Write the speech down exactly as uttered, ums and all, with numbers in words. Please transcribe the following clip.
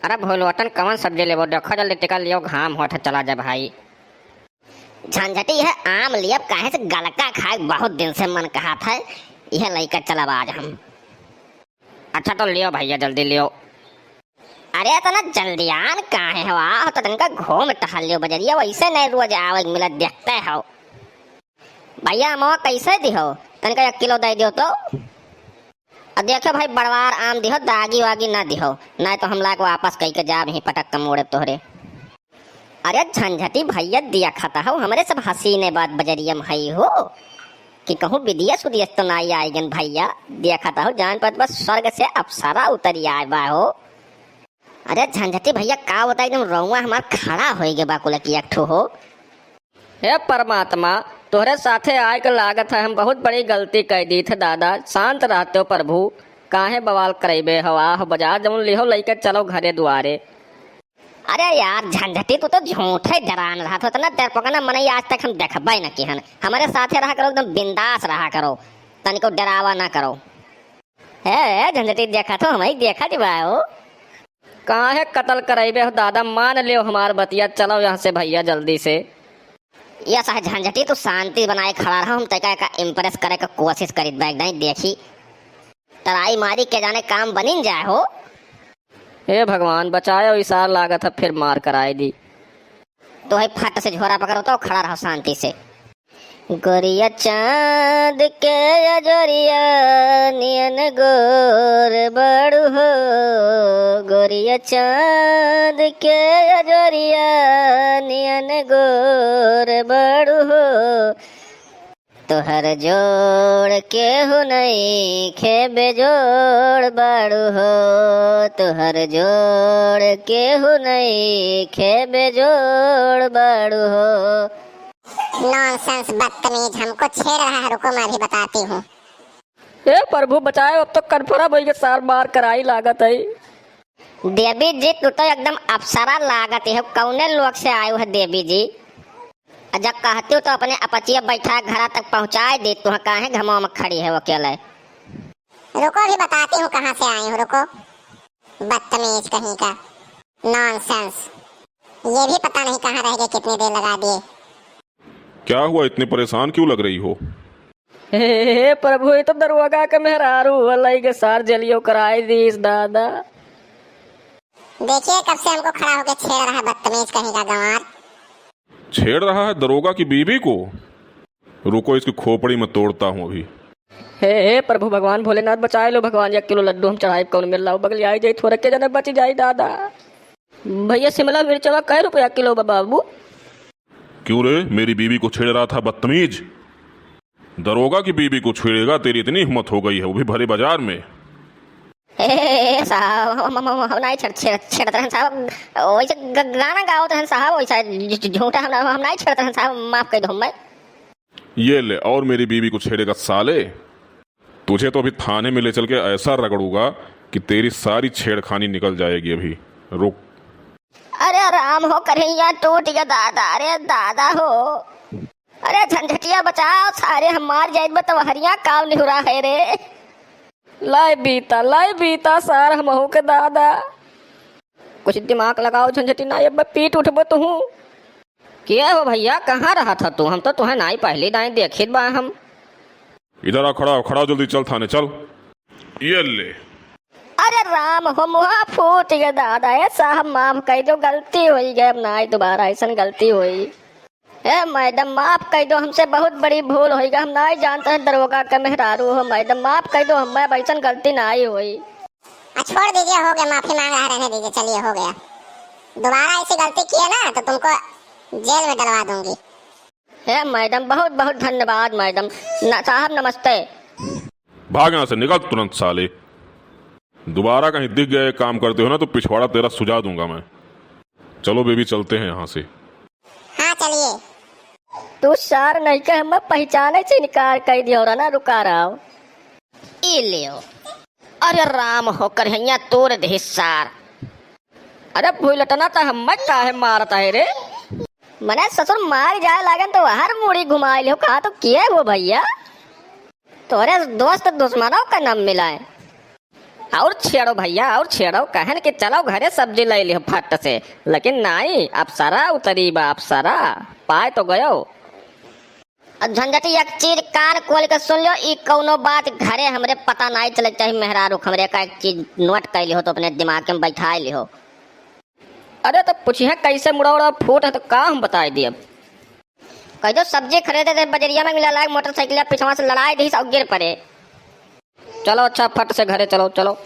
अरे भोलवटन, कवन सब्जी लेबो? देखो जल्दी टिका लियो, घाम होत है, चला जा भाई। झंझटी है, आम लियब, काहे से गलका खाए बहुत दिन से मन कहत है, यह लइके चलब आज हम। अच्छा तो लियो भइया, जल्दी लियो। अरे इतना जल्दियान काहे हो? आओ तो तनिका घूम टहल लियो बजरिया, वैसे नहीं रोज आवे मिलत देखते हो। भइया, अमवा कैसे दिहो? तनिका एक किलो दे दियो तो। अब देखो भाई, बड़वार आम दिहो, दागी वागी ना दिहो, नहीं तो हम लाके वापस कइके जाब ही पटक के मोड़े तोहरे। अरे झंझटी भइया, देखत हो, हमरे सब हसीने बात बजरिया में हई हो, कि कहूँ विदेश उदेश तो नाई आइगन भइया। देखत हो, जान पत बस स्वर्ग से अप्सरा उतरी आए बा हो। अरे झंझटी भइया, का होता, एकदम रउआ हमार खड़ा होई गे बा कुल की एक ठो हो। हे परमात्मा, तोहरे साथे आए के लागत है हम बहुत बड़ी गलती कइ दी थे दादा। शांत रहते हो प्रभु, काहे बवाल करइबे हो? आहो बाजार जउन लिहो लइके चलो घरे दुआरे। अरे यार झंझटी, तू तो झूठे डरान रहा था, इतना डरपोकना मनई आज तक हम देखबे न किहन। हमरे साथे रहा करो, एकदम बिंदास रहा करो, तनिको डरावा ना करो। हे, हे, झंझटी देखा तो हमही देखा जी बा हो। काहे कत्ल करइबे हो दादा, मान लियो हमार बतिया, चलो यहाँ से भइया जल्दी से। या साहे झंझटी, तू शांति बनाए खड़ा रहो, हम तैका का impress करे का कोशिश करित बैग नहीं देखी। तराई मारी के जाने काम बनिन जाए हो। हे भगवान बचायो, ई सार लागत है फिर मार कराए दी। तो है फट से झोरा पकड़ो तो खड़ा रहो शांति से। गोरिया चाँद के अजोरिया नियन गोर बाड़ू हो, गोरिया चाँद के अजोरिया नियन गोर बाड़ू हो। तोहर जोड़ केहू नइखे बेजोड़ बाड़ू हो, तोहर जोड़ केहू नइखे बेजोड़ बाड़ू हो। Nonsense, बदतमीज, हमको छेड़ रहा है, रुको मैं अभी बताती हूँ। हे प्रभु बचाए, अब तो confirm होई के सार मार कराई लागत है। देवी जी, तू तो एकदम अप्सरा लागत है, कौने लोक से आयो है देवी जी? आ जब कहती हूँ तो अपने अपचिया बैठा घरा तक पहुँचाए दे, तू काहे घमवा में खड़ी है अकेले? रुको, अभी बताती हूँ कहाँ से आई हूँ, रुको। बदतमीज कहीं का, nonsense। ये भी पता नहीं कहाँ रह गए, कितनी देर लगा दिए। क्या हुआ, इतनी परेशान क्यों लग रही हो? हे, हे प्रभु, ये तो दरोगा के मेहरारू हलई के सार जेलियो कराई दीस दादा। देखिए, कब से हमको खड़ा होके छेड़ रहा है, बदतमीज कहीं का गंवार। छेड़ रहा है दरोगा की बीवी को? रुको, इसकी खोपड़ी में तोड़ता हूँ अभी। हे, हे प्रभु भगवान भोलेनाथ, बचाए लो भगवान, एक किलो लड्डू हम चढ़ाई, कौन मिल रहा हो, बगल आई जाई, थोड़ा के जने बच जाई दादा। भइया, शिमला मिर्चवा कै रुपया किलो बा बाबू? क्यों रे, मेरी बीवी को छेड़ रहा था बदतमीज? दरोगा की बीवी को छेड़ेगा? तेरी इतनी हिम्मत हो गई है, वो भी भरे बाजार में? ए साहब, हम, हम, हम, हम नाई छेड़-, छेड़-, छेड़त रहन साहब, वैसे ग-, गाना गावत रहन साहब, वैसा झ-, झ-, झूठा हम, हम नाई छेड़त रहन साहब, माफ कइ दो हमें। ये ले, और मेरी बीवी को छेड़ेगा साले? तुझे तो अभी थाने में ले चल के ऐसा रगड़ूंगा कि तेरी सारी छेड़खानी निकल जाएगी। अभी रुक। अरे राम हो, करेहिया टूट गया दादा, अरे दादा हो। अरे झंझटिया बचाओ, सारे हम मार जाइत बा, तोहरिया काव निहुरा है रे। लाए बीता, लाए बीता, सार हमहू के दादा। कुछ दिमाग लगाओ झंझटी, ना अब पीट उठबो तुहू। के हो भइया, कहाँ रहत ह तू? हम तो तुहें नाई पहली दाई देखित बा हम। इधर आ, खड़ा हो, खड़ा हो, जल्दी चल थाने, चल। ये ले। अरे राम हो, मुहा फूट गया दादा, ए साहब माफ कइ दो, गलती होइ गई, अब नाई दोबारा ऐसन गलती होई। ए मैडम, माफ कइ दो, हमसे बहुत बड़ी भूल होइ गई, हम नाई जानत हैं दरोगा के मेहरारू हो मैडम, माफ कइ दो, हमें अब ऐसन गलती नाई होई। आ, छोड़ दीजिए, हो गया, माफी मांग रहा, रहने दीजिए, चलिए, हो गया। दोबारा ऐसी गलती किए ना तो तुमको जेल में डलवा दूंगी। हे मैडम, बहुत बहुत धन्यवाद मैडम। न-, साहब नमस्ते। भाग यहाँ से, निकल तुरंत साले। दोबारा कहीं दिख गए काम करते हो ना तो पिछवाड़ा तेरा सुजा दूंगा मैं। चलो बेबी, चलते हैं यहाँ से। हाँ, चलिए। तू सार नहीं के हमें पहचाने से इनकार कइ दियो रहा ना, रुका रहा हो। ई लियो। अरे राम हो, करेहिया तोड़ देहि सार। अरे भुलटना, त हम्मे काहे मारत है रे? मने ससुर मार जाए लागन तो हर मुड़ी घुमाए लियो, कहा तो किए हो भइया? तोरे दोस्त दुश्मनों का नाम मिला है। "और छेड़ो भइया, और छेड़ो, कहन कि चलो घरे सब्जी लइ लिहो फट से, लेकिन नाहीं, अप्सरा उतरी बा, अप्सरा, पाए तो गयो।" अब झंझटी एक चीज कान खोल के सुन लियो, ई कउनो बात घरे हमरे पता नाहीं चले चाही, मेहरारू हमरे का एक चीज नोट कइ लिहो तो अपने दिमाग में बइठाइ लिहो। अरे तो पूछिहे कइसे मुड़ौड़ा फूट है तो का हम बताइ दियब? कहि दो सब्जी खरीदे थे बजरिया में मिला लायक मोटरसाइकिल पिछवा से लड़ाइ दिहिस और गिर पड़े। चलो अच्छा फट से घरे चलो, चलो।